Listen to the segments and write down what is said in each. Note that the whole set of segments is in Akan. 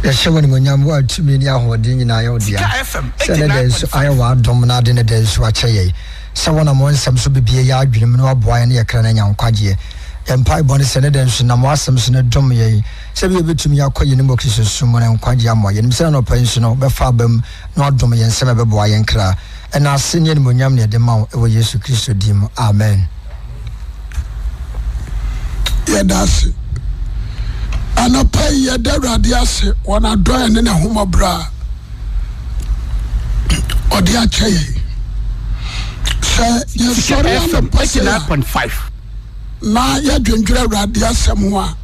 Yɛhyɛ wo animuonyam, wo a tumi ne ahoɔden nyinaa yɛ wo dea, sɛ ɛnnɛ da yi nso ayɛ w'adom na ade nnɛ da yi nso akyɛ yɛn, sɛ wonam wo nsɛm so bɛbue yɛn adwene mu na woaboa yɛn ne yɛn kra no anya nkwagyeɛ. Yɛn mpaebɔ ne sɛ ɛnnɛ da yi nso nam w'asɛm so no dom yɛn sɛ ɛbɛyɛ yɛbɛtumi akɔ yɛn anim wɔ Kristo som mu na nkwagyeɛ amoa yɛn. Yɛnim sɛ anɔpa yi nso no wobɛfa aba mu na woadom yɛn nsɛm a ɛbɛboa yɛn kra. Ɛnaase ne animuonyam na yɛde ma wo wɔ Yesu Kristo din mu, amen. Yɛda ase. Anɔpa yi yɛda Awurade ase wɔ n'adɔeɛ ne n'ahummɔborɔ a ɔde akyɛ yɛn. Sɛ yɛsɔre anɔpa sɛ a na yɛdwendwere Awurade asɛm ho a,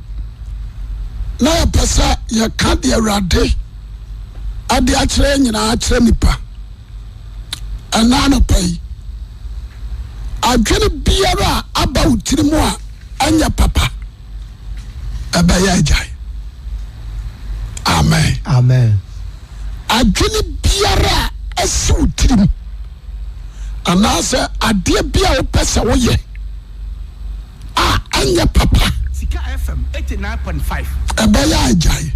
na yɛpɛ sɛ yɛka deɛ Awurade ade akyerɛ yɛn nyinaa kyerɛ nipa. Ɛna anɔpa yi, adwene biara a aba wo tiri mu a ɛnyɛ papa, ɛbɛyɛ agyae. Amen. Amen. Adwene biara a ɛsi wo tirim anaasɛ adeɛ bi a wopɛ sɛ woyɛ a ɛnyɛ papa. Sika FM 89.5. Ɛbɛyɛ agyae.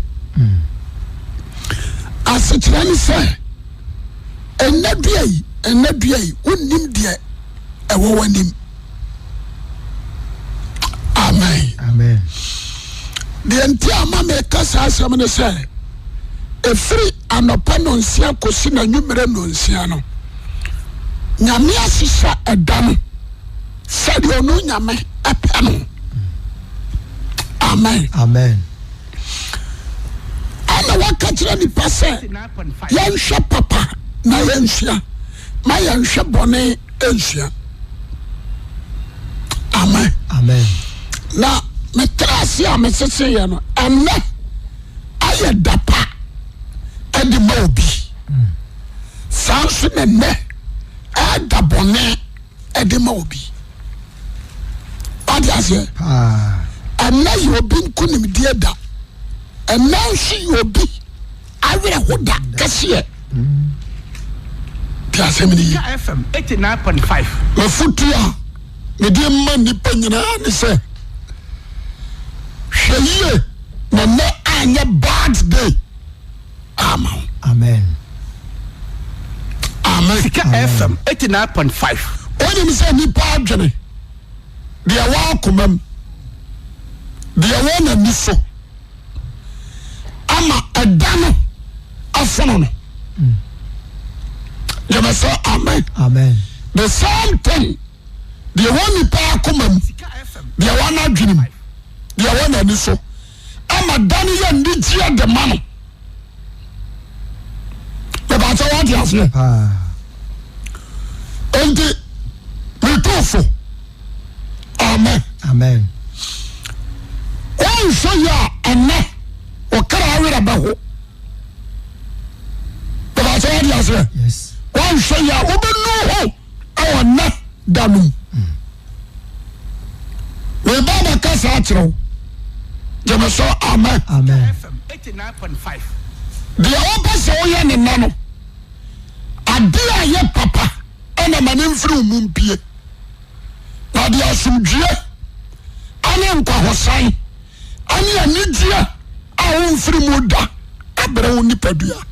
Asekyerɛ ne sɛ ɛnɛ dua yi ɛnɛ dua yi wonnim deɛ ɛwɔ w'anim. Amen. Amen. Deɛ nti a ma meka saa asɛm ne sɛ ɛfiri anɔpa nonsia kɔsi n'anwummerɛ nonsia no Nyame ahyehyɛ ɛda no sɛdeɛ ɔno Nyame ɛpɛ no. Amen. Amen. Ɛna waka kyerɛ nipa sɛ yɛnhwɛ papa na yɛnsua ma yɛnhwɛ bɔne nsua. Amen. Amen. Na metra ase a mesese yɛ no ɛnɛ ayɛ da pa ɛde ma obi. Saa nso na ɛnɛ ɛda bɔne ɛde ma obi. Wate aseɛ? Ɛnɛ yɛ obi nkonimdie da. Ɛnɛ nso yɛ obi awerɛho da kɛseɛ. Te asɛm no yie. FM 89.5. Mafotu a mede ma nnipa nyinaa ne sɛ hwɛ yie na nɛ anyɛ bad day ama wo. Amen. Amen. Sika FM 89.5. Wonim sɛ nnipa adwene deɛ ɛwɔ akoma mu deɛ ɛwɔ n'ani so ama ɛda no afono no. Gyeme sɛ amen. Amen. The same thing deɛ ɛwɔ nipa akoma mu deɛ ɛwɔ n'adwene mu deɛ ɛwɔ n'ani so ama da no yɛ anigyeɛ de ma no. Bɛbɛkyɛ wate aseɛ. Enti metu fo. Amen. Amen. Wɔnhwɛ yie a ɛnɛ ɔkra awerɛ bɛho. Bɛbɛkyɛ wate aseɛ. Wɔnhwɛ yie a wobɛnu ho. ɛwɔ nnɛ da no mu. Meba bɛka saa akyerɛ wo. Gyeme so amen. Amen. Deɛ wopɛ sɛ woyɛ ne nna no, adeɛ a yɛ papa ɛna ma ne mfiri wo mu mpie. Na deɛ asomdwie ɛne nkwahosan ɛne anigyeɛ a womfiri mu da abrɛ wo nipadua.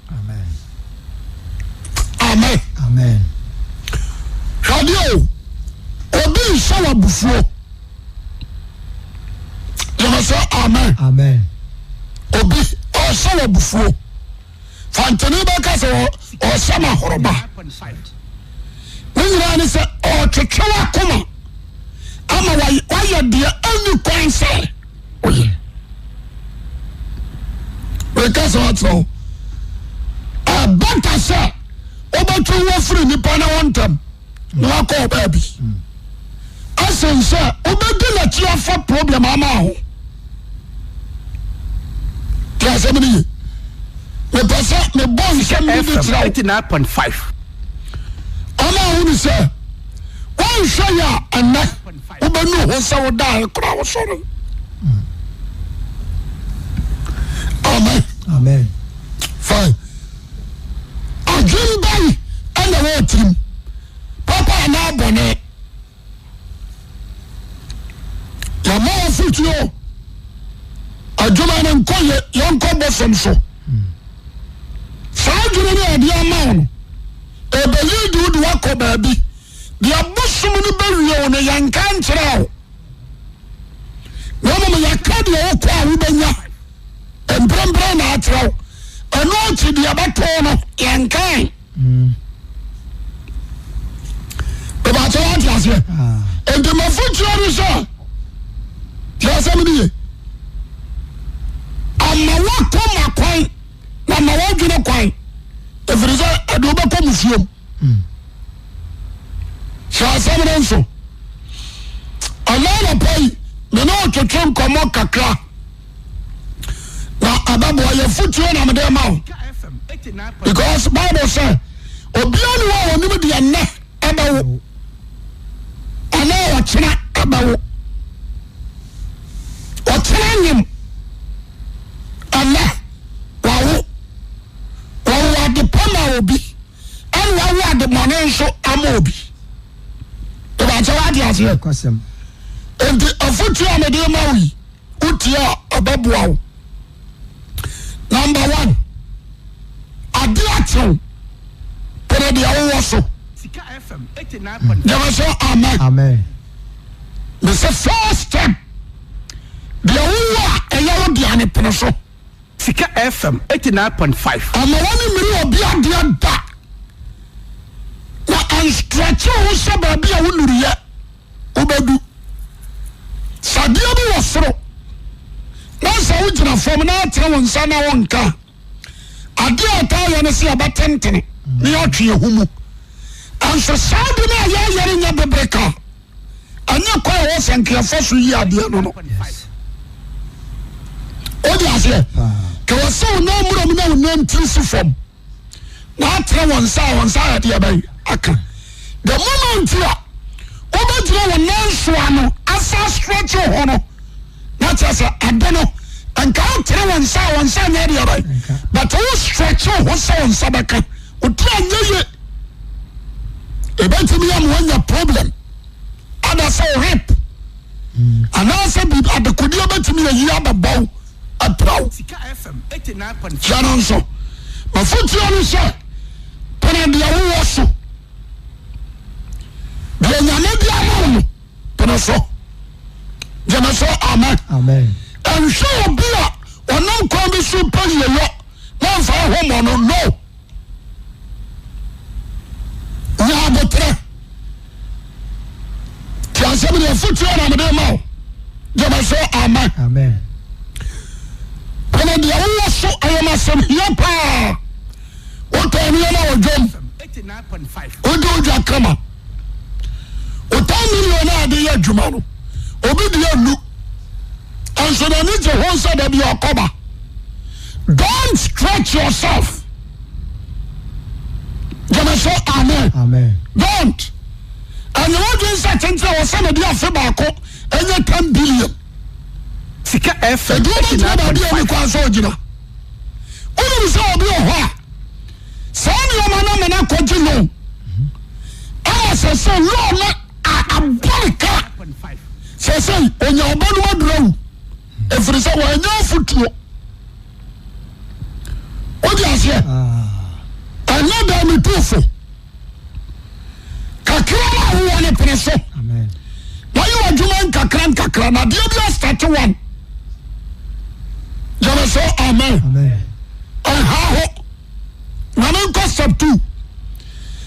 Amen. Amen. Hwɛdeɛ o, obi nhyɛ wɔ abufuo. Yɛmɛ sɛ amen. Amen. Obi ɔhyɛ wɔ abufuo. Fantene bɛka sɛ ɔhyɛ ma ahoroba. Ne nyinaa ne sɛ ɔtwetwe w'akoma ama wayɛ deɛ ɛnni kwan sɛ ɔyɛ. Meka sɛ wakyerɛ wo ɛbɛta sɛ wobɛtwe wo afiri nnipa ne wo ntam na wakɔ wo baabi asen sɛ wobɛdi n'akyi afa problem ama ho. Te asɛm no ye. Mepɛ sɛ mebɔ nsɛm bi de kyerɛ wo. 89.5. Ama ahunu sɛ woanhwɛ yɛ a ɛnnɛ wobɛnu ho sɛ wodaeɛ koraa wosɔre. Amen. Amen. Fine. Adwen bɛn ɛna wɔ tirim? Papa anaa bɔne? Yɛma wɔ fotuo. Adwuma no nkɔ yɛ yɛnkɔ bosom so. adwene no a ɔde ama wo no, ɛbɛlead wo de woakɔ baabi. Deɛ bosom no bɛwie wo no, yɛnka nkyerɛ wo. Na mmom yɛka deɛ wokɔ a wobɛnya mprempren na akyerɛ wo. Ɛno akyi deɛ ɛbɛto no, yɛnkae. Ìbàkyɛ wá ti aseɛ. Nti mafotuo no sɛ tí asɛm no ye. Ama wakoma kwan na ma wadwene kwan ɛfiri sɛ ɛde wobɛkɔ musuom. Hyɛ asɛm no nso. Ɛnɛ anɔpa yi me ne wotwetwe nkɔmmɔ kakra na ɛbɛboa yɛ fotuo na mede ma wo because Bible sɛ obiara ni hɔ a ɔnim deɛ nnɛ ɛbɛwo anaa ɔkyena ɛbɛwo ɔkyena nyim ɛnɛ wawo wɔwo ade pa ma obi ɛna wawo ade bɔne nso ama obi ìbàkyɛ wate aseɛ nti afotuo a mede ma wo yi wotie a ɛbɛboa wo number one ade akyew pere deɛ wowɔ so gyeme sɛ amen Amen. mese first step deɛ wowɔ a ɛyɛ wo dea no pene so Sika FM 89.5. Ama w'ani mmiri obi adeɛ da na ɛnstretche wo sɛ baabi a wonuruyɛ wobɛdu. Sɛ adeɛ bi wɔ soro na sɛ wogyina fam na atene wo nsa na wonka a, adeɛ a ɛtaa yɛ no sɛ yɛbɛtentene na yɛatwe yɛn ho mu. Nso saa de no a yɛayɛ no nyɛ biblical. Ɛnyɛ kwan a ɛwɔ sɛ nka yɛfa so yi adeɛ no no. Wode aseɛ? Ka wɔ sɛ wo nan mmura mu na wo nan tiri si fam na atene wɔn nsa a wɔn nsa ayɛ deɛ bɛn aka. The moment a wobɛgyina wɔn nan so ano asa stretch ho no na kyerɛ sɛ ade no nka wotene wɔn nsa a wɔn nsa nyɛ deɛ bɛn but wo stretch ho sɛ wɔn nsa bɛka wotiri anyɛ yie ebɛtumi ama wanya problem adasɛ wo hip anaasɛ biribi adekodeɛ bɛtumi ayi abɛbɔ wo apira wo hyɛ no nso mafotuo no sɛ pene deɛ wowɔ so deɛ nyame de ama wo no pene so gyeme so amen ɛnhwɛ obi a ɔnam kwan bi so pɛ yiyeyɔ na mfa ho mmɔ no no Nya aboterɛ. Ti asɛm deɛ afotuo na mede ma wo. Gyeme so amen. Amen. Pene deɛ wowɔ so ɛyɛ m'asɛm hia paa. Wotɔn nneɛma wɔ dwam. Wode wodwa kama. Wotɔn million a de yɛ adwuma no. Obi deɛ nnu. Nso n'ani gye ho sɛ da bi ɔkɔba. Don't stretch yourself. Gyeme so amen. Amen. Don't. Ɛnyɛ wodwen sɛ kyenkyen wɔ sɛ mede afe baako ɛnyɛ 10 billion. Sika FM Ɛdi wobɛgyina baabi a ɛni kwan sɛ ɔgyina. Wonim sɛ obi wɔ hɔ a saa nneɛma no ama no akɔgye loan. Ama sɛ sɛ loan no abɔ ne ka. Sɛ sɛ onya ɔba no aduru awu. Ɛfiri sɛ wɔanya afotuo. Wode aseɛ? Ɛnyɛ dɛ metu fo. Kakra no a wowɔ no pene so. Na yɛ w'adwuma nkakra nkakra na adeɛ bi astate wɔn. Gyeme so amen. Ɛnha ho. Na menkɔ step 2.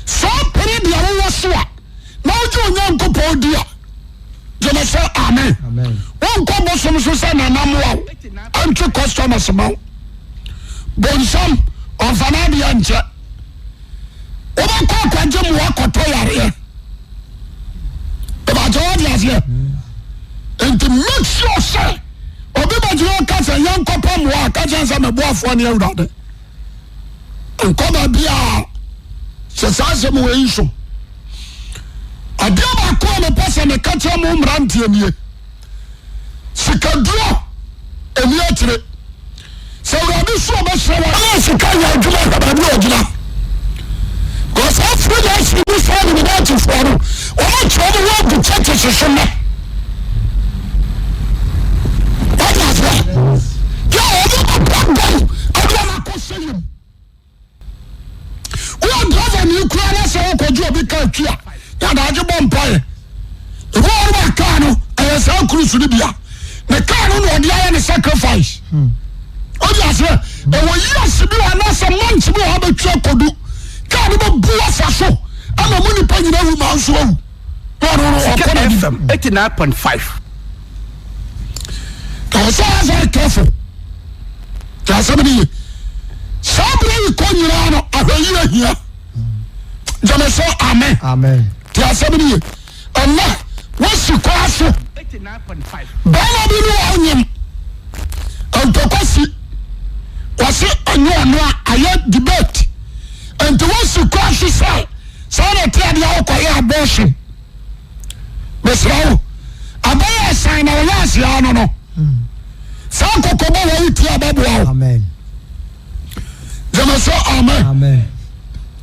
Sɛ ɔpene deɛ wowɔ so a na wogye Onyankopɔn di a gyeme sɛ amen. Wonkɔ bosom so sɛ nana mmoa wo ɛntwe customers ma wo. Bonsam ɔmfa n'adeɛ nkyɛ. Wobɛkɔ akɔgye mmoa akɔtɔ yareɛ. Ɛbɛkyɛ wate aseɛ. Nti make sure sɛ obi bɛgyina ɔka sɛ yɛnkɔpɛ mmoa a ka kyerɛ sɛ meboafoɔ ne Awurade. Nkɔ baabi a sɛ saa asɛm wɔ yi so. Adeɛ baako a mepɛ sɛ meka kyerɛ mo mmeranteɛ nie. Sikaduro ɛni akyire. Sɛ Awurade so ɔbɛhyerɛ wa. Ɛna sika yɛ adwuma hwɛ baabi a ɔgyina. Because afei na asiri mu saa Illuminatifoɔ no wɔn akyerɛ wɔn ho agu churches so nnɛ. Wọ́n aseɛ. Yɛ wɔn bɛbɔ dɔm ɛde wɔn akɔ sɛyɛm. kyaagye bɔ mpaeɛ. Ebi wɔ hɔ a kaa no ɛyɛ saa cruise no bia. Ne kaa no na ɔde ayɛ ne sacrifice. Ɔde aseɛ ɛwɔ years bi wɔ anaasɛ months bi wɔ hɔ bɛtwa akɔdu kaa no bɛbu afa so ama mu nipa nyina awu ma nso awu. Na ɔno no Sika ɔkɔ n'anim. FM 89.5. Ɛwɔ sɛ ɔyɛ very careful. Te asɛm no ye. Saa berɛ yi kɔ nyinaa no ahwɛyie hia. Gyeme so amen. Amen. Te asɛm no ye. Ɛnɛ wosi kwan so. 89.5. Bɛrima bi ne ɔnyem ntɔkwa si. Wɔse ɛnyɛ ɔno a ayɛ debate. Nti wosi kwan so sɛ saa na ɛte adeɛ a wokɔyɛ abortion. Mesrɛ wo, abɛyɛ asan na ɔyɛ aseaa no no. Saa kɔkɔbɔ wɔ wo tie abɛboa wo. Amen. Gyeme so amen. Amen.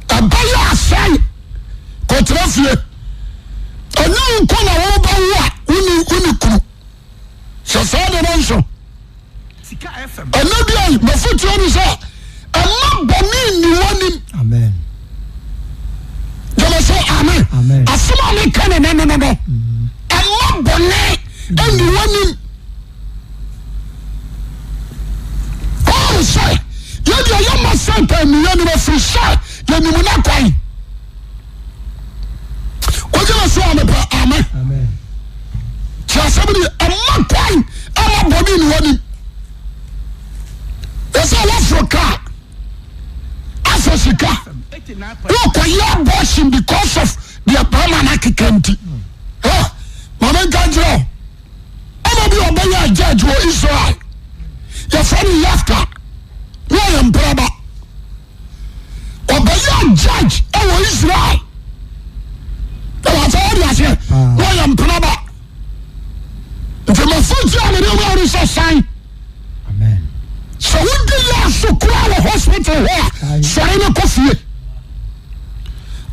Ɛbɛyɛ asan kɔtena fie. Ɛnyɛ wo nko na wobɛwo a wonni wonni kunu. Hyɛ saa de no nso. Sika FM. Ɛnɛ dua yi, m'afotuo ne sɛ ɛma bɔne nni w'anim. Amen. Gyeme so amen. Amen. Asɛm a meka ne nɛ no no no. Ɛma bɔne nni w'anim. Paul sɛ yɛdeɛ yɛma Satan nni yɛn anim ɛfiri sɛ yɛnim n'akwan. Wogyeme so a mepɛ amen. Amen. Ti asɛm ni ɛma kwan ɛma bɔne nni w'anim. Wɔsɛ wɔforo kaa afa sika wokɔyɛ abortion because of deɛ bɛrima no akeka nti. Maame nka nkyerɛ wo ɛna bi ɔbɛyɛ judge wɔ Israel yɛfrɛ no Yefta na ɔyɛ mpraba ɔbɛyɛ judge wɔ Israel ɛwɔ sɛ wɔde aseɛ na ɔyɛ mpraba nti mafotu a mede ma wo sɛ san sɛ wodi yɛ aso koraa wɔ hospital hɔ a sɔre no kɔ fie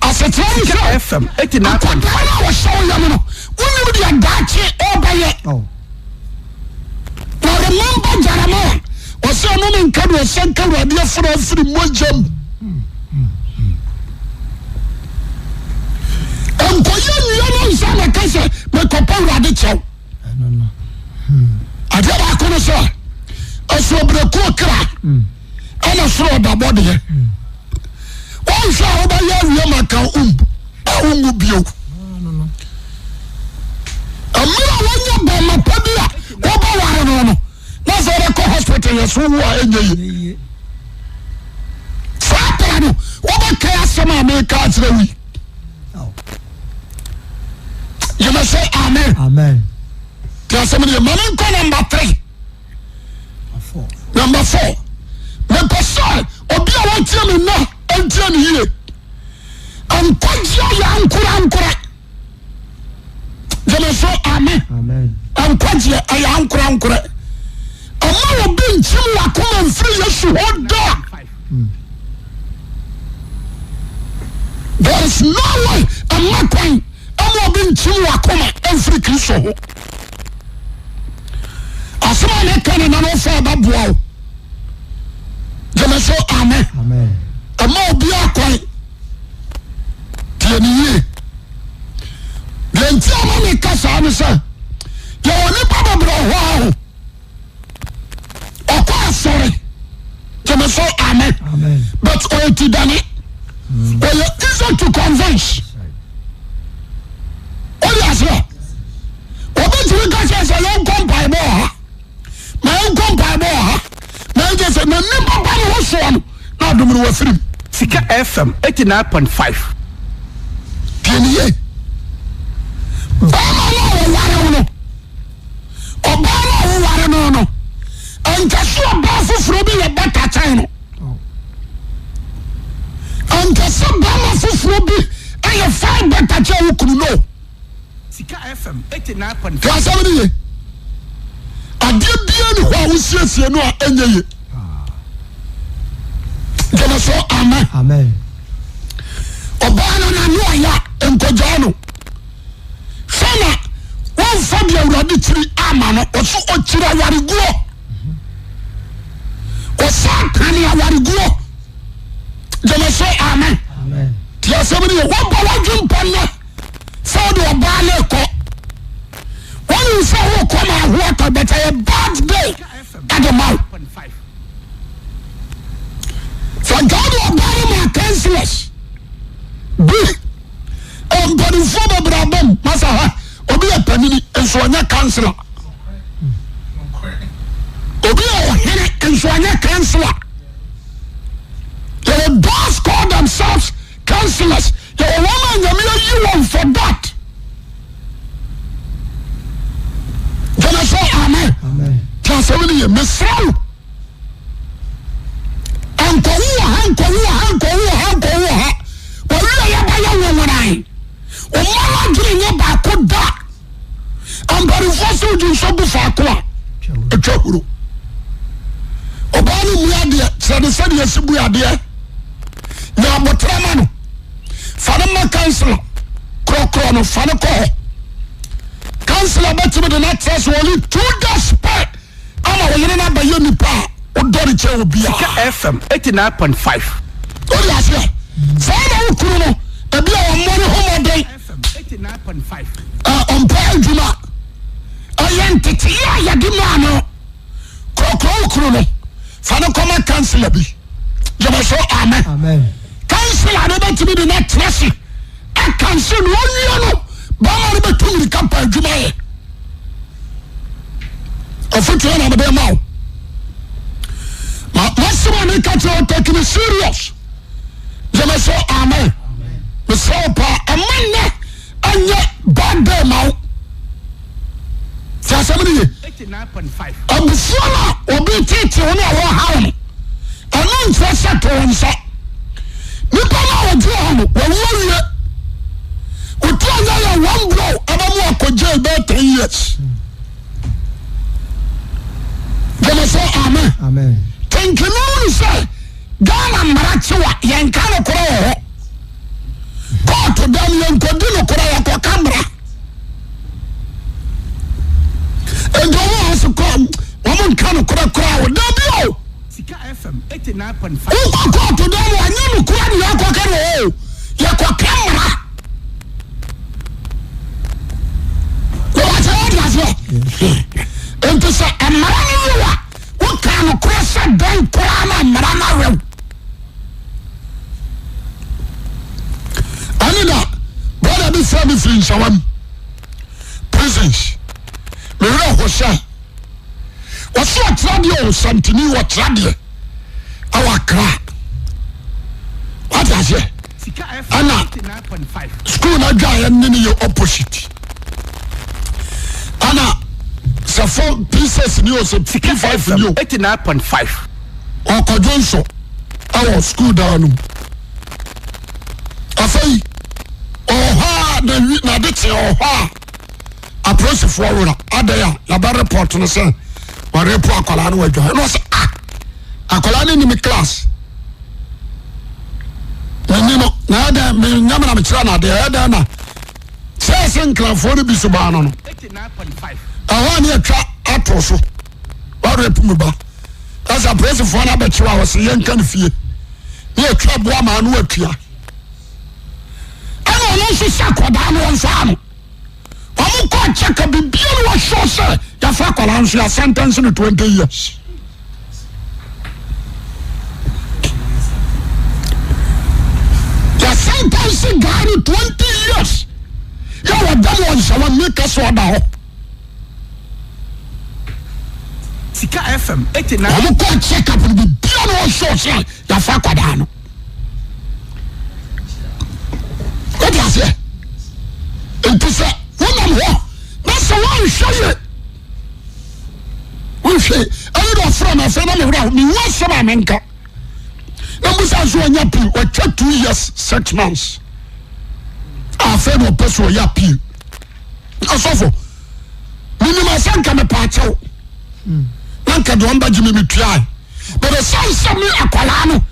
asekyerɛ ne sɛ FM 89.5. akwadaa no a wɔhyɛ wo yam no wonim deɛ daakye ɔbɛyɛ Oh. na remember Jeremiah ɔsɛ ɔno ne nka deɛ ɔsɛ nka awurade aforo afiri mogya mu nkɔyɛ nnua no nsa na ka sɛ mekɔpɛ awurade kyɛw Ɛno no. adeɛ baako no sɛ ɛsoɔbrɛkuo kra ɛna soro ɔdabɔ deɛ wɔnhwɛ a wobɛyɛ awie ma ka um a wonwu bio mmerɛ a wɔnyɛ bɔma pa bi a wɔbɛware no no na sɛ wobɛkɔ hospital yɛ so wo a ɛnyɛ ye Yeye. saa berɛ no wobɛkae asɛm a meka akyerɛ wo yi Oh. gyeme sɛ amen Amen. nti asɛm no yɛ ma menkɔ number 3 Four. Number four, mepɛ sɛ obi a watie me nnɛ ntie ne yie. Nkwagyeɛ yɛ ankorankora. Gyeme so amen. Amen. Nkwagyeɛ ɛyɛ ankorankora. Ɛma obi nkyim wakoma mfiri Yesu hɔ da. There is no way ɛma kwan ɛma obi nkyim wakoma mfiri Kristo ho. Asɛm a meka ne nana ɔfa ɛbɛboa wo. Gyeme so amen. Amen. Ɛma obiara kwan. Tie ne yie. Deɛ nti a ma meka saa ne sɛ yɛwɔ nipa bebree wɔ hɔ a ho ɔkɔ asɔre gyeme so amen Amen. but ɔyɛ ti dane ɔyɛ easy to convince ɔde aseɛ ɔbɛtumi ka kyerɛ sɛ yɛnkɔ mpaebɔ wɔ ha ma yɛnkɔ mpaebɔ wɔ ha na yɛgye sɛ na nipa ba ne ho soɔ no na adom no wafirim Sika FM 89.5. tie ne yie bɛrima no a wɔware wo no ɔbaa no a woware no no ɛnka sɛ ɔbaa foforɔ bi yɛ better kyɛn no Oh. ɛnka sɛ bɛrima foforɔ bi ɛyɛ far better kyɛn wo kunu no Sika FM 89.5. te asɛm no ye adeɛ bia ne hɔ a wosiesie no a ɛnyɛ ye gyeme so amen Amen. ɔbaa no nano ɔya nkɔgyaa no hwɛ na wɔmfa deɛ awurade kyiri ama no ɔso ɔkyiri awareguo ɔsa kane awareguo gyeme so amen Amen. te asɛm no ye wɔbɔ wadwe mpɔ nnɛ wode ɔbaa no rekɔ. Wonim sɛ wokɔ ma aho atɔ but ɛyɛ bad day ɛde ma wo. Sɛ nka wode ɔbaa no ma councillors bi mpanimfoɔ bebree abam masa ha obi yɛ panini nso ɔnyɛ councillor. Obi yɛ ɔhene nso ɔnyɛ councillor. Yɛwɔ those call themselves councillors. Yɛwɔ wɔn a nyame ayi wɔn for that. Gyeme sɛ amen. Ti asɛm no yɛ mesrɛ wo. Nkɔwo wɔ ha nkɔwo wɔ ha nkɔwo wɔ ha nkɔwo wɔ ha. Wɔwi a yɛbɛyɛ wo woran. Ɔma no adwene nyɛ baako da. Mpanimfoɔ sɛ wogye nsuo gu faako a ɛtwa huro. Ɔbaa no mmu adeɛ kyerɛ ne sɛdeɛ ɛsi bu adeɛ. Nya aboterɛ ma no. Fa no ma kansila. Korɔkorɔ no fa no kɔ hɔ. Kansila bɛtumi de no atrɛ so only 2 days pɛ ama wo yere no abɛyɛ nipa a wodɔ no kyɛn obiara. Sika FM 89.5. Wode aseɛ? Saa na wo kunu no ebi a ɔmmɔ ne ho mmɔden. Ɔmpɛ adwuma. Ɛyɛ nteteyɛ a yɛde maa no. Korɔkorɔ wo kunu no fa no kɔma kansila bi. Gyeme so amen. Kansila no bɛtumi de no atena ase akanse no ɔnwie no bɛma no bɛtu mmirika pɛ adwuma yɛ. Afotuo na mede ma wo. Ma masɛm a meka kyerɛ wo take me serious. Gyeme so amen. Mesrɛ wo paa ɛma nnɛ ɛnyɛ bad day ma wo. Ti asɛm no ye. Abufuo no a obi tete wo no a wɔhaw no ɛno nkyerɛ sɛ to wo nsa. Nipa no a ɔgye hɔ no wawu awie. Otu anya yɛ one blow ɛbɛ mu akɔ jail bɛyɛ 10 years. Gyeme sɛ amen. Tenkene wo sɛ Ghana mmara kyewa yɛnka nokorɛ wɔ hɔ. Kɔɔto dɛm yɛnkɔdi nokorɛ yɛkɔka mmara. Nti wɔn a wɔsi kɔ wɔn nka nokorɛ koraa wɔ dabi o. Wokɔ kɔɔto dɛm wɔ anyɛ nokorɛ ne yɛkɔka no o yɛkɔka mmara. Wɔbɛkyɛ wɔde aseɛ. Nti sɛ mmara no yɛ wa Wokaa nokorɛ sɛ dɛn koraa na mmara no awɛ wo? Ɛne da brɔda bi frɛ me firi nsawam prisons me werɛ ho sɛ wɔsi ɔkyerɛ deɛ o santini wɔkyerɛ deɛ ɛwɔ akra wate aseɛ ɛna school no adwaeɛ ne ne yɛ opposite ɛna sɛ fo p6 ni o sɛ p5 ni o 89.5 ɔkɔdwo nso ɛwɔ school dan no mu afei ɔwɔ hɔ a na wi na ade kye ɔwɔ hɔ a apolisifoɔ wura adan a yaba report no sɛ wɔrepo akwadaa no wadwa ɛna ɔsɛ ah akwadaa no nim class meni no na ɛdɛn menyɛ me na mekyerɛ no adeɛ ɛdɛn na sɛ ɛsɛ nkrafoɔ no bi so baa no no ɛhɔ a ne atwa ato so wɔrepo mu ba ɛsɛ apolisifoɔ no abɛkyew a wɔsɛ yɛnka no fie ne atwa boa maa no atua ɛna ɔno nso sɛ akwadaa no wɔmfa ano wɔn kɔ check bibia no wɔsɔ sɛ yɛfa akwadaa nso yɛ sentence no 20 years yɛ sentence guy no 20 years yɛ wɔda mu ɔnhyɛ wɔn meka sɛ ɔda hɔ Sika FM 89. Wɔn kɔ check up no bibia no wɔsɔ sɛ yɛfa akwadaa no wode aseɛ nti sɛ wonam hɔ na sɛ woanhwɛ ye wonhwɛ ɛne de ɔfrɛ no afei na mewerɛ mewu asɛm a menka na mbusa so ɔnya appeal ɔtwa 2 years 6 months afei na ɔpɛ so ɔyɛ appeal asɔfo menim asɛ nka mepaakyɛw na nka deɛ ɔmbɛgye me metuae but ɛsiane sɛ me akwadaa no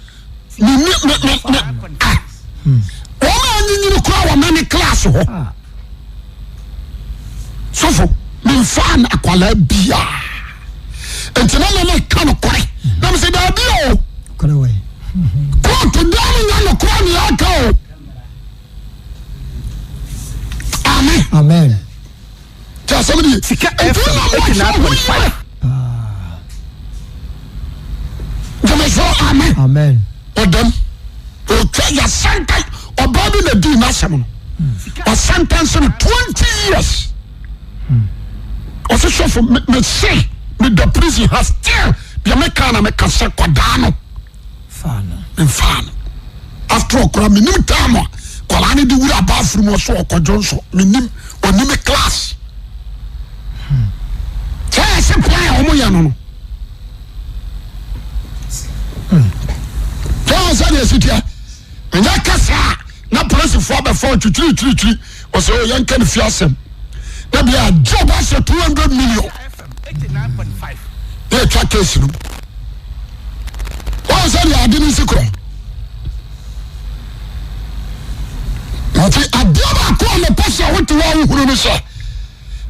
meni me me me ah wɔn a anyinyini koraa wɔ me ne class hɔ sɔfo memfaa akwadaa biaa nti na me ne ka nokorɛ na me sɛ daabi o kóòtù dan no nya nokorɛ ne yɛaka o. Amen. nie. Sika Nti FM wonam wɔhwɛ ho yie. 89.5. Gyeme so amen. Amen. Ɔdam ɔtwa yɛsɛntɛn ɔbaa bi na dii n'asɛm no ɔsɛntɛnse no 20 years. Ɔsɛ sɔfo mese meda prison ha still deɛ meka na meka sɛ kɔdaa no mfaa no after all koraa menim time a kɔlaa no de wura bathroom ɔso ɔkɔdwo nso menim ɔnim class sɛ ɛsɛ plan a wɔyɛ no no sɛ sɛ deɛ ɛsi teɛ ɛnyɛ kasa a na polisifoɔ abɛfa ɔtwitwiritwiritwiri ɔsɛ ɔyɛ nka ne fi asɛm na bia job asɛ 200 million na ɛtwa case no wɔn sɛ deɛ ade no si korɔ nti adeɛ baako a mepɛ sɛ wote hɔ a wohunu no sɛ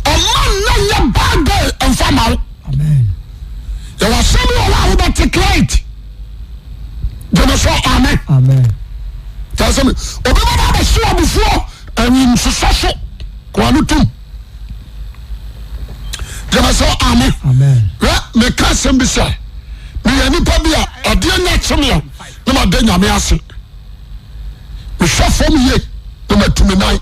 ɔma nna nyɛ bad day mfa ma wo yɛwɔ asɛm wɔ hɔ a wobɛte client gyeme sɛ amen kyɛ sɛ obi bɛba abɛhye abufuo ɛnsosɔ so koa no tom gyeme sɛ amen hwɛ meka asɛm bi sɛ meyɛ nipa bi a adeɛ nya kyemeɛ na mada nyame ase mehwɛ fam yie na matumi nan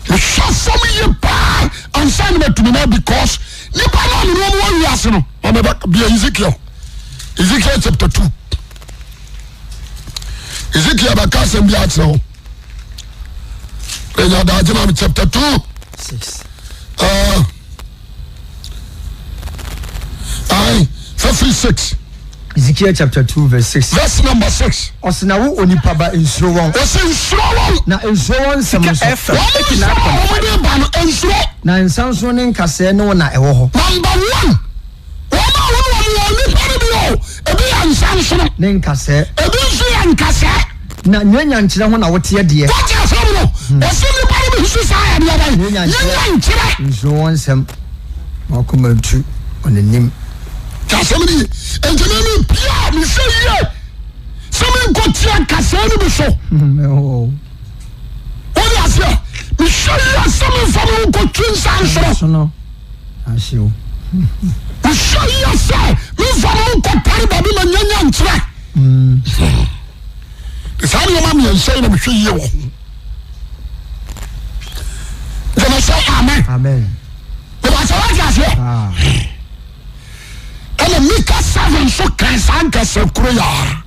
mehwɛ fam yie paa ansa na matumi nan because nipa no a mene wɔn wɔ wiase no na mebɛ bia Ezekiel Ezekiel chapter 2 Ezekiel bɛka asɛm bi akyerɛ wo ɛnya daagye ma me chapter 2 ayi fafiri 6 Ezekiel chapter 2 verse 6. Verse number 6. Ɔse na wo onipa ba nsuro wɔn. Ɔse nsuro wɔn. Na nsuro wɔn nsɛm nso. Wɔn nsɛm a wɔn de ba no nsuro. Na nsanso ne nkasɛɛ ne wo na ɛwɔ hɔ. Number 1. Wɔn a wɔne wɔn wɔ nnipa no bi o, ebi yɛ nsansono. Ne nkasɛɛ. Ebi nso yɛ nkasɛɛ. Na nyanyankyerɛ ho na woteɛ deɛ. Wote asɛm no? Ɔse nnipa no bi nso saa yɛ deɛ bɛn? Nyanyankyerɛ. Nsuro wɔn nsɛm, na w'akoma ntu wɔn anim. Te asɛm no ye. Enti me me pia a mehwɛ yie sɛ menkɔ tia nkasɛɛ no bi so. Wode aseɛ? Mehwɛ yie sɛ memfa me ho nkɔtwi nsansono. Ahyew. Mehwɛ yie sɛ memfa me ho nkɔtare baabi ma nyanya nkyerɛ. Saa nneɛma mmiɛnsa yi na mehwɛ yie wɔ ho. Gyeme sɛ amen. Amen. Mebɛsɛ wate aseɛ. Ah. Ɛna Mika 7 nso kan saa nkasa kuro yɛ ara.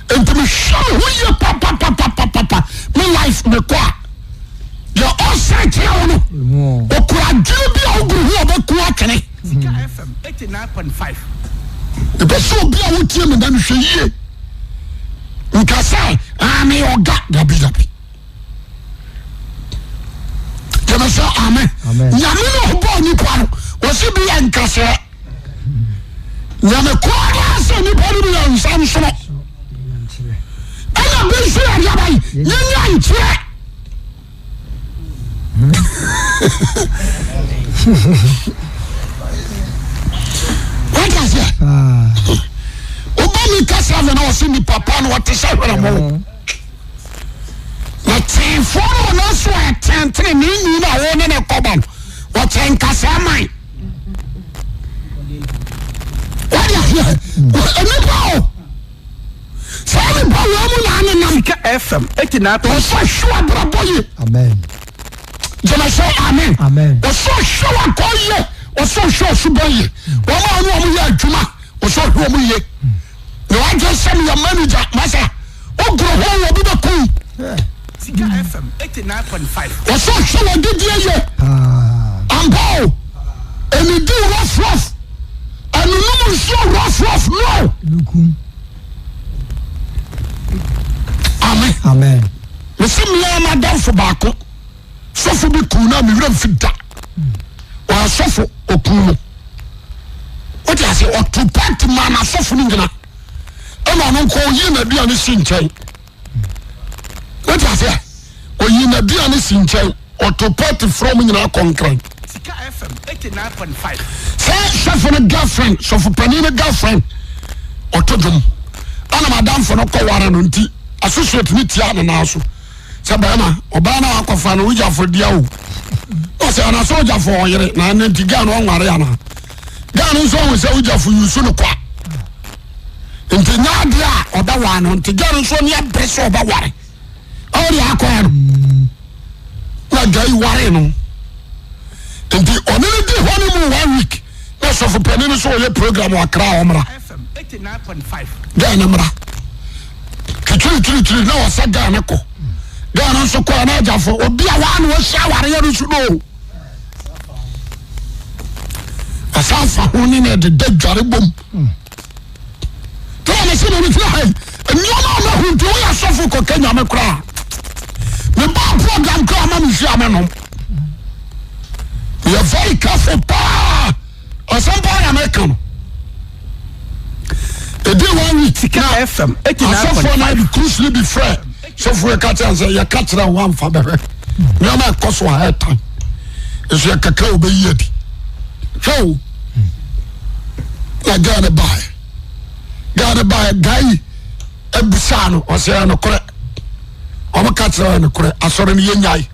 Nti mehwɛ me ho yie papapapapapa me life mekɔ a deɛ ɔsɛ kyerɛ wo no ɔkura adwene bi a woguru ho a ɔbɛku atwene. Mepɛ sɛ obi a wotie me na mehwɛ yie nka sɛ ah, meyɛ ɔga dabi dabi gyeme sɛ amen nyame ne ɔbɔɔ nipa no wɔse bi yɛ nkasɛɛ Nyame koraa daa sɛ nnipa no bi yɛ nsansono ɛna bi nso yɛ adeɛ abayi nyanya nkyerɛ. Wate aseɛ? Wobɔ mi kasa fɛ na ɔse nipa pa no ɔte sɛ hwerɛmo na teefoɔ no ɔno nso ɛtentene ne nni no a wɔne ne kɔba no wɔkyɛ nkasa man. Wadi aseɛ nnipa o saa nipa wɔ mu na anenam. Sika FM 89. Ɔsɔ hwɛ abrabɔ yie. Amen. Gyama sɛ amen. Amen. Ɔsɔ hwɛ wakɔ yie. Ɔsɔ hwɛ ɔsuban yie. Wɔn a wɔn wɔn yɛ adwuma ɔsɔ hwɛ wɔn yie. Na wadwe sɛ meyɛ manager masa ogoro ho wɔ bi bɛ kun. Sika FM 89.5. Ɔsɛ ɔhwɛ wɔ didie yɛ. Ampa o. Ɛnidi rough rough. Ɛnunum nsuo rough rough no. Amen. Amen. Mesi mmea madamfo baako. Sɔfo bi kuu no a me werɛ mfi da. Ɔyɛ sɔfo okuu no. Wote ase ɔto pɛnti maa n'asɔfo no nyina. Ɛna ɔno nko ɔyii n'aduane si nkyɛn. Wote aseɛ? Ɔyii n'aduane si nkyɛn. Ɔto pɔte frɛ ɔmo nyinaa kɔ nkran. Sika FM 89.5. Sɛ sɔfo no girlfriend, sɔfo panin no girlfriend, ɔto dwom. Ɛna madamfo no kɔ ware no nti associate no tia ne nan so. Sɛ bɛrima, ɔbaa no a wakɔfa no, wogya afɔdia o. Wɔsɛ anasɛ ogyafo ɔyere na ɛno nti gaa no ɔnware ana? Gaa no nso ɔhu sɛ ogyafo yusu no kwa. Nti nyɛ adeɛ a ɔbɛware no nti gaa no nso ɔni abere sɛ ɔbɛware. Ɔwɔ deɛ akɔɛ no. Na gaa yi ware no. Nti ɔne no di hɔ no mu one week na sɔfo panin no so ɔyɛ program wɔ Accra a ɔmmra. Gaa no mmra. Twitwiritwiritwiri na ɔsɛ gaa no kɔ. Gaa no nso kɔɛ na agyafo obi a waa na wahyia awareɛ no so no. Ɔsan fa ho ne na ɛdeda dware bom. Tena me se na megyina ha yi nneɛma a mahu nti woyɛ sɔfo kɔka nyame koraa meba program koraa ma mehyia me nom yɛ very careful paa asɛm paa na meka no ɛdi one week na asɔfoɔ no ade cruise no bi frɛ sɔfoɔ yɛka kyerɛ sɛ yɛka kyerɛ wo amfa bɛhwɛ nneɛma ɛkɔ so a ɛtan nso yɛkaka wobɛyi adi hwɛ o na gaa no baeɛ gaa no baeɛ gaa yi abusaa no ɔsɛ ɛyɛ nokorɛ wɔn ka kyerɛ ɛyɛ nokorɛ asɔre no yɛnyae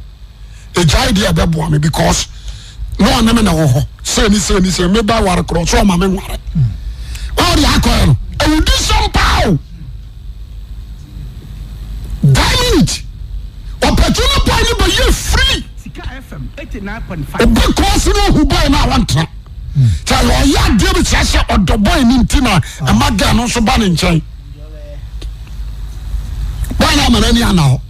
egyae deɛ ɛbɛboa me because na ɔne me na wɔ hɔ sɛ ni sɛ ni sɛ me ba ware korɔ sɛ ɔma me nware wɔn de akɔɛ no awudi sɛm paa o that minute ɔpɛtu no bɔɔ ne bɛ yɛ free obi kɔɔ so no ohu bɔɔ no a wɔntena sɛ ɔyɛ adeɛ bi kyerɛ sɛ ɔdɔ bɔɔ no nti na ɛma gɛɛ no nso ba ne nkyɛn bɔɔ no ama n'ani ana hɔ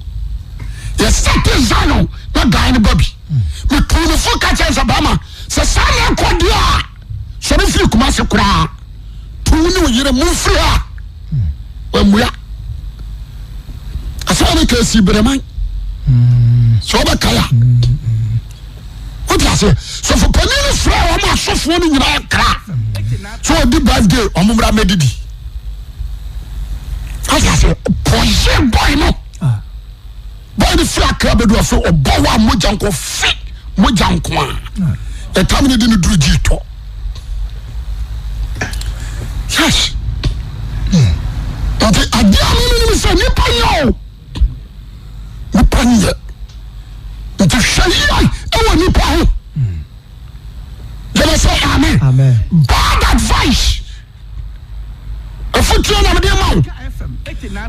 yɛsɛte Zion na dan no ba bi metuu no fo ka kyerɛ sɛ bɛrima sɛ saa na ɛkɔ deɛ a sɔre firi kuma se koraa tu ne oyere momfiri ha wammua asɛm ne ka si bereman sɛ wobɛkae a wote aseɛ sɔfopanin no frɛ wɔn asɔfoɔ no nyinaa kra sɛ ɔdi birthday wɔn mmra mɛdidi wote aseɛ poison boy no Boy no firi Accra bɛdu afei ɔbɔ hɔ a mogya nko fe mogya nko a ɛtam no de no duru gyi tɔ yes nti adeɛ a mene nim sɛ nipa nyɛ o nipa nyɛ nti hwɛ yie ɛwɔ nipa ho gyeme sɛ amen bad advice Afotuo na mede ma wo.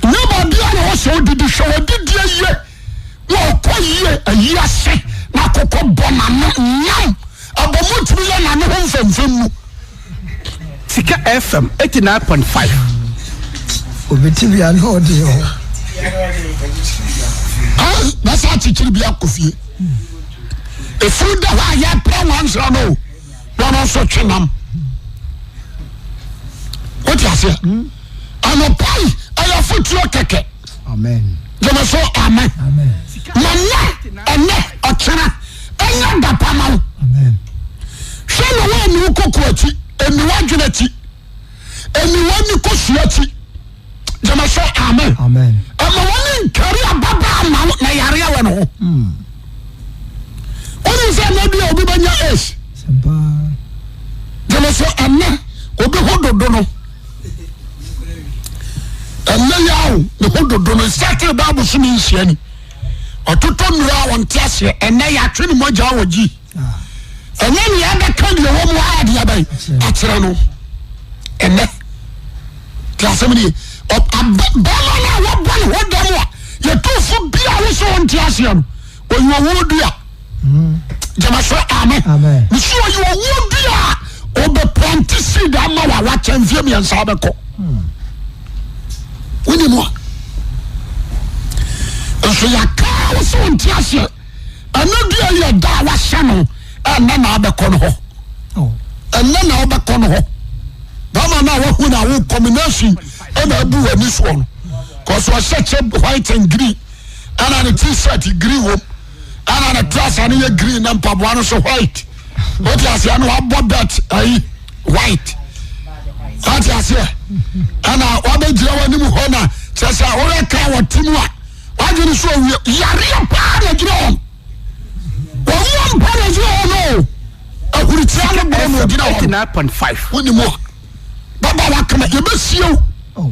Nyɛ baabi a na wɔsɛ wodidi hwɛ wadidie yie na ɔkɔ yie ayi ase na akokɔ bɔ n'ano nyam abɔ mu ntumi yɛ n'ano ho mfɛmfɛm mu. Sika FM 89.5. Obi ti bia na ɔde ho. Bɛsɛ akyekyere bi akɔ fie. Efunu da hɔ a yɛpra nwansena no. na ɔno nso twe nam wote aseɛ anɔpa yi ɛyɛ afotuo kɛkɛ gyeme so amen ma nnɛ ɛnɛ ɔkyena ɛnyɛ da pa ma wo hwɛ na woanni wo koko akyi ɛnni w'adwene akyi ɛnni w'ani kosua akyi gyeme so amen ɛma wɔne nkari ababaa ma wo na yareɛ wɔ ne ho hmm. Wonim sɛ ɛnɛ bi a obi bɛnya AIDS. Gyeme so ɛnɛ obi ho dodo no. Ɛnɛ yaw ne ho dodo no nsate ba abosom nhyia ni. Ɔtotɔ nnuro a wɔnte aseɛ ɛnɛ yɛatwe ne mogya wɔ gyi. Ɛnyɛ nea ɛbɛka deɛ wɔ mu a deɛ bɛn akyerɛ no. Ɛnɛ te asɛm no ye. Bɛrima no a wɔbɔ ne ho dam a yɛtu fo bi a wo sɛ wɔnte aseɛ no ɔyɛ owuo dua gyama so amen mesi ɔyɛ owuo dua a ɔbɛplante seed ama wa wakyɛ mfeɛ mmiɛnsa bɛkɔ wonim a nso yɛkaa wo sɛ ɔnte aseɛ ɛno dua yɛ da a wahyɛ no ɛnɛ na abɛkɔ no hɔ ɛnɛ na wobɛkɔ no hɔ bɛma no a wahu no a wo combination ɛna abu w'ani soɔ no kɔso ɔhyɛ kyɛ white and green ɛna ne t-shirt green wom ɛna ne trouser no yɛ green na mpaboa no so white wote aseɛ na wabɔ belt ayi white wote aseɛ ɛna wabɛgyina w'anim hɔ na kyerɛ sɛ woyɛ kaa wɔte mu a wadwene so owie yareɛ paa na gyina hɔ wɔwɔ mpa na gyina hɔ no ahuritia no borɔ na ogyina hɔ no wonim a baba wakama yɛbɛsie wo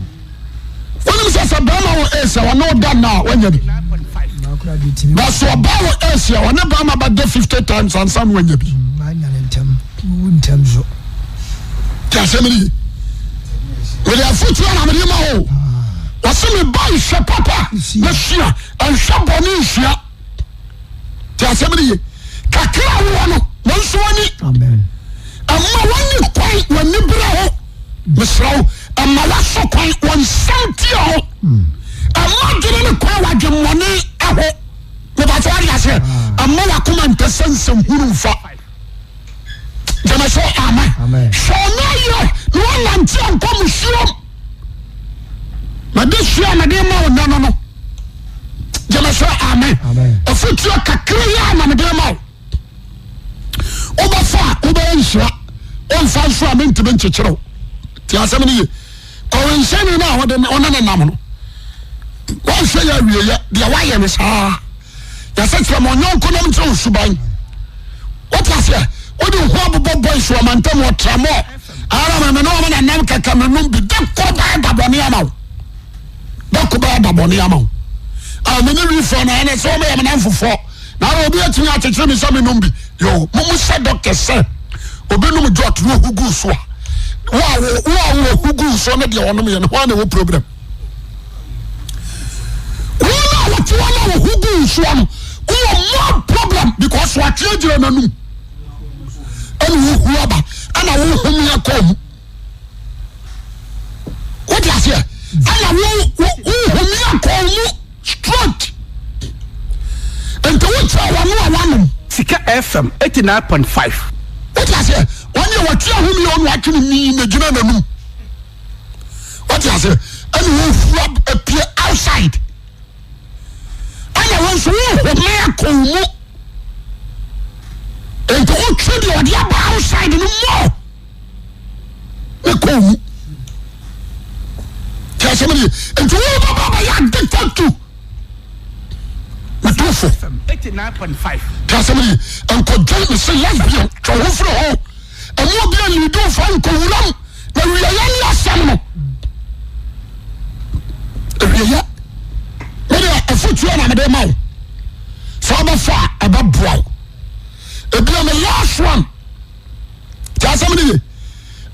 wonim sɛ sɛ bɛrima wɔ aids a ɔne wo da nna a wanya bi. Na sɛ ɔbaa wɔ AIDS a, ɔne barima bɛda 50 times ansa na wanya bi. Te asɛm no ye. Mede afotuo na mede ma o. Wɔse me ba nhwɛ papa na sua, nhwɛ bɔne nsua. Te asɛm no ye. Kakra a wowɔ no, wɔn nso wani. Ɛma wani kwan, wani berɛ ho. Mesrɛ wo, ɛma wasɔ kwan, wɔn nsɛm tie ho. Ɛma dwene ne kwan wadwemmɔne ho. Mebatɛ wade aseɛ. Ɛma wakoma mpɛ sɛ nsɛm hunu mfa. Gyeme so amen. Hwɛ ɔno ayɛ na wanante ankɔ musuom. Mede sua a mede ma wo nnɛ no no. Gyeme so amen. Afotuo kakra yi a na mede ma wo. Wobɛfa a wobɛyɛ nhyira. Womfa nso a mentumi nkyekyere wo. Te asɛm no ye. Kɔwenhyɛne no a wode ɔne ne nam no. Wɔnhwɛ yɛ awieyɛ deɛ woayɛ no saa. Yɛsɛ kyerɛ ma ɔnyɔnko nam nkyerɛ wo suban. Wote aseɛ? Wode ho abobɔ boys wɔ mantam wɔ tramɔ. Ara ma me ne wɔn nanam kɛkɛ menom bi. Da koro bɛyɛ da bɔne ama wo. Da koro bɛyɛ da bɔne ama wo. A me ne wifoɔ na ɛne sɛ wɔn yɛ me namfofoɔ. Na ara obi atumi akyekyere me sɛ menom bi. Yo, mo mo sɛ doctor sɛ obi nom jot na ohu gu so a. Wo a wo a wo hu gu so ne deɛ ɔnom yɛ no ho a na ɛwɔ problem. Wɔn a wɔte wɔn a wɔho gu nsuo no wowɔ more problem because wɔatwe agyina n'anum ɛna wohu aba ɛna wohome akɔ mu wote aseɛ ɛna wohome akɔ mu straight nti wokyerɛ wɔn a wɔanom. Sika FM 89.5. Wote aseɛ wɔn deɛ wɔtwe ahome yɛ ɔno atwe ne mii na gyina n'anum. Wate ase? Ɛna wohura apue outside. Ɛna wɔn nso wohome akɔ wo mu. Nti wotwe deɛ ɔde aba outside no more ne kɔ wo mu. Tí a sɛ mi ni nti wo bɛ ba bɛ yɛ addicted to metofo. Tí a sɛ mi ni nkɔdwa mi sɛ lesbian twɛ ho firi hɔ. Ɛmu obi a lead wo fa nkɔ wuram na wieɛ ne asɛm no. Awieɛ mede afotuo na mede ma wo sɛ wobɛfa a ɛbɛboa wo. Ebia me last one tí asɛm no ye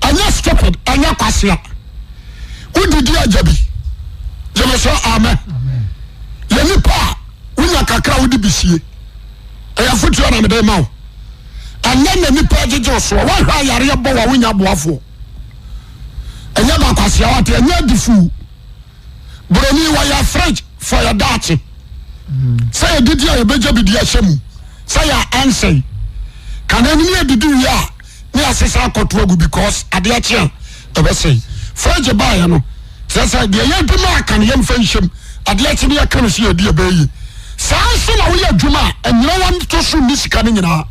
ɛnyɛ stupid ɛnyɛ kwasea wodidi agya bi gyeme sɛ amen yɛ nipa a wonya kakra wode bisie ɛyɛ afotuo na mede ma wo. Ɛnnɛ na nipa gyegye wo soɔ. Woahwɛ a yareɛ bɔ wa wonya aboafoɔ. Ɛnyɛ bakwasea wate ɛnyɛ adifuu. Buroni wɔyɛ fridge for yɛ daakye. Sɛ yɛdidi a yɛbɛgya bi de ahyɛ mu. Sɛ yɛ ansɛn. Kane no ne yɛdidi wie a ne yɛasesa akɔto agu because adeɛ kye a ɛbɛsɛe. Fridge baeɛ no kyerɛ sɛ deɛ yɛdi ma aka no yɛmfa nhyɛm adeɛ kye ne yɛka no sɛ yɛdi ɛbɛyɛ yie. Saa nso na woyɛ adwuma a ɛnyina wɔn to so nni sika no nyinaa.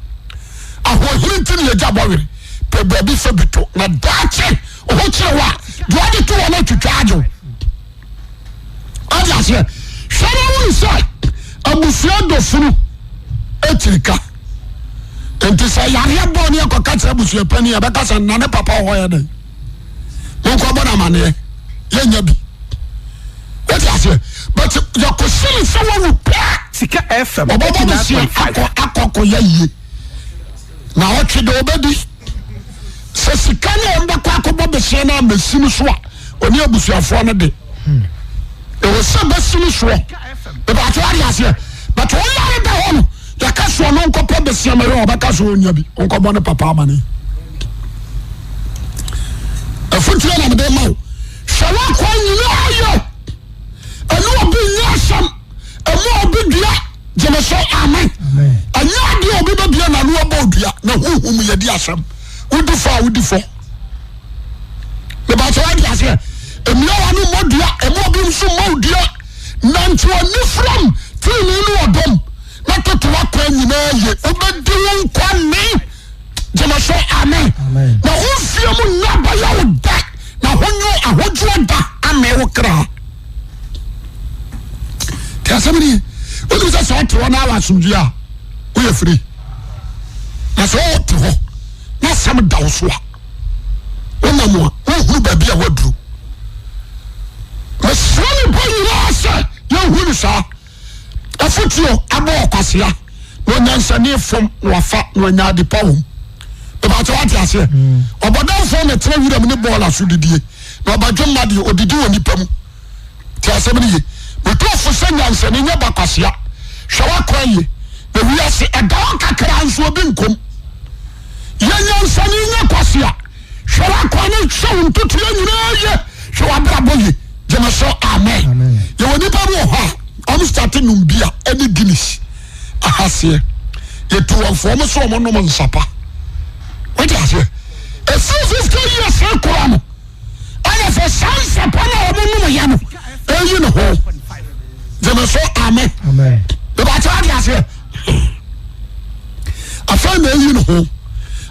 Ahoɔhene nti ne yɛgya bɔwere pɛ baabi fa bi to na daakye ho kyerɛ wo a deɛ ɔde to wɔ no atwitwa agye wo. Ɔde aseɛ hwɛ na wonu sɛ abusua dɔfunu akyiri ka nti sɛ yareɛ bɔɔ ne yɛkɔka kyerɛ abusua pani yɛbɛka sɛ nna ne papa wɔ hɔ yɛ dɛn monkɔbɔ no amaneɛ yɛnya bi wote aseɛ but yɛkɔsi ne sɛ wawu pɛ Sika FM ɔbɛbɔ bɛsia akɔ akɔkɔyɛ yie na ɔtwe de ɔbɛdi sɛ sika no a ɔmbɛkɔ akɔbɔ bɛsia no amɛsi no so a ɔne abusuafoɔ no de ɛwɔ sɛ bɛsi no soɔ ɛbɛate wade aseɛ but ɔyare da hɔ no yɛka soɔ no nkɔpɛ bɛsia ma yɛ ɔbɛka so ɔnya bi ɔnkɔbɔ ne papa amane afotuo na mede ma wo hwɛ woakɔ nyinaa yɛ ɛne obi nyɛ asɛm ɛmu obi dua gyeme so amen ɛnyɛ adeɛ obi bɛbia nano abɔ odua na honhom yɛdi asɛm wodi fɔ a wodi fɔ mebakyɛ wade aseɛ mmea wa no mmɔ dua ɛmu obi nso mmɔ dua nante wɔ nifiram tirinii ne ɔdɔm na toto wakɔ nyinaa yie wobɛdi wo nkwa ne gyeme so amen na wo mfie mu nna bɛyɛ wo da na honyo ahodwoɔ da amee wo kra te asɛm ni wonim sɛ sɛ ɔte hɔ na awɔ asomdwie a woyɛ firi na sɛ ɔte hɔ na asɛm da wo so a wonam a wohunu baabi a woaduru mesrɛ nipa nyinaa sɛ yɛnhu ne saa. Afotuo abɔ ɔkwasea na onyansani fom na wafa na wanya ade pa wom. Ìbàtɛ wate aseɛ. Hmm. Ɔbɔdamfoɔ na tena wiram ne bɔɔla so didie na ɔbadwemma deɛ ɔdidi wɔ nipa mu. Te asɛm no ye. Metu fo sɛ nyansani nyɛ ba kwasea. Hwɛ w'akwan yie na wiase ɛda hɔ kakra nso obi nkom. Yɛ nyansani nyɛ kwasea. Hwɛ w'akwan ne hwɛ wo ntotoeɛ nyinaa yie. Hwɛ w'abrabɔ yie. Gyeme so amen. Yɛwɔ nipa bi wɔ hɔ a wɔn starte nom bia ɛne Guinness ahaseɛ. Yɛtu wɔn fo wɔn so wɔn nom nsapa. Wote aseɛ? Ɛfiri 50 years rekora no ɛna sɛ saa nsapa no a wɔn nom yɛ no ɛyi ne ho. Gyeme so amen. Bɛbɛkyɛ wate aseɛ? Afei na ɛyi ne ho.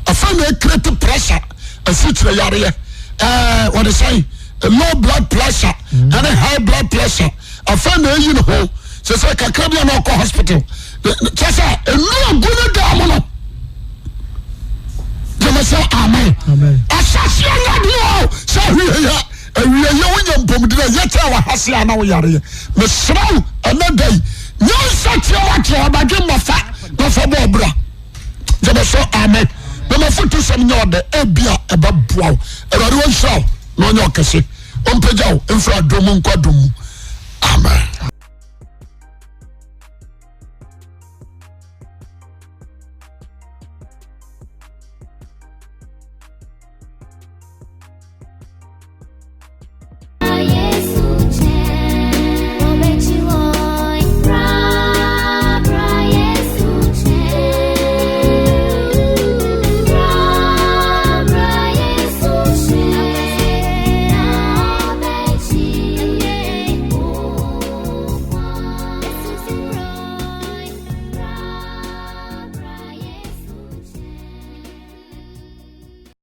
Afei na ɛcreate pressure asikyire yareɛ ɛɛ wɔde sɛn low blood pressure ɛne high blood pressure afei na ɛyi ne ho sɛ sɛ kakra bi a na ɔkɔ hospital kyɛ sɛ ɛnu agu ne dan mu no gyeme sɛ amen ahyɛseɛ nyɛ deɛ o sɛ awieyɛ awieyɛ wonya mpɔmudene ɛyɛ kyɛ wɔ ha se a na woyareɛ mesrɛ wo ɛnɛ da yi nyansa teɛ woateɛ ɔbadwe mmɔfa na fa bɔ ɔbra gyeme so amen na mafoto sɛm nyɛ ɔdɛ ebia ɛbɛboa wo awurade wɔnhyira wo na ɔnyɛ ɔkɛse ɔmpagya wo mfiri adom mu nkɔ adom mu amen.